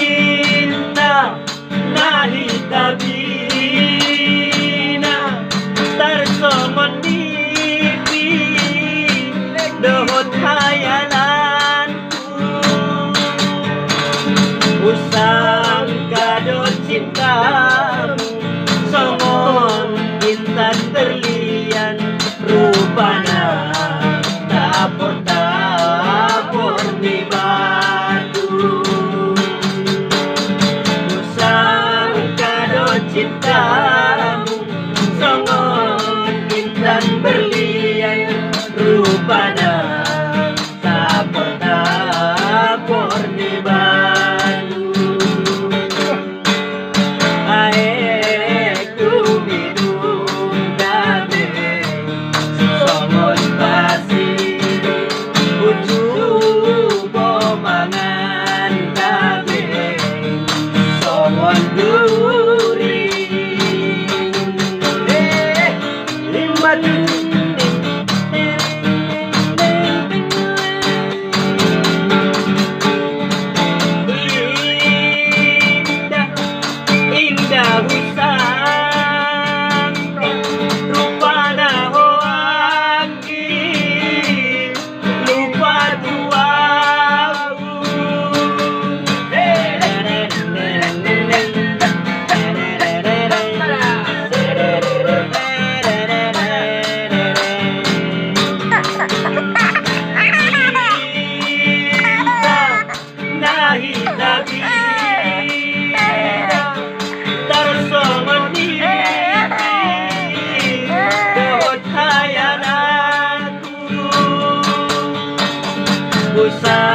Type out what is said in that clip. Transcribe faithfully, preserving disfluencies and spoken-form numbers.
Cinta na hita bina tarsongon nipi dohot hayalanku. Husangka do cintamu songon intan berlian, rupana tapor-tapor ni batu. Husangka do cintamu songon intan berlian, rupana tapor-tapor ni batu. Aek tu minum gabe songon basi, unju bo mangan gabe songon duri. Eh, lima tujuh. Indah, indah husangka rupana ho anggi, lupa tu ahu. Cinta na hita bina tarsongon nipi dohot hayalanku. Husangka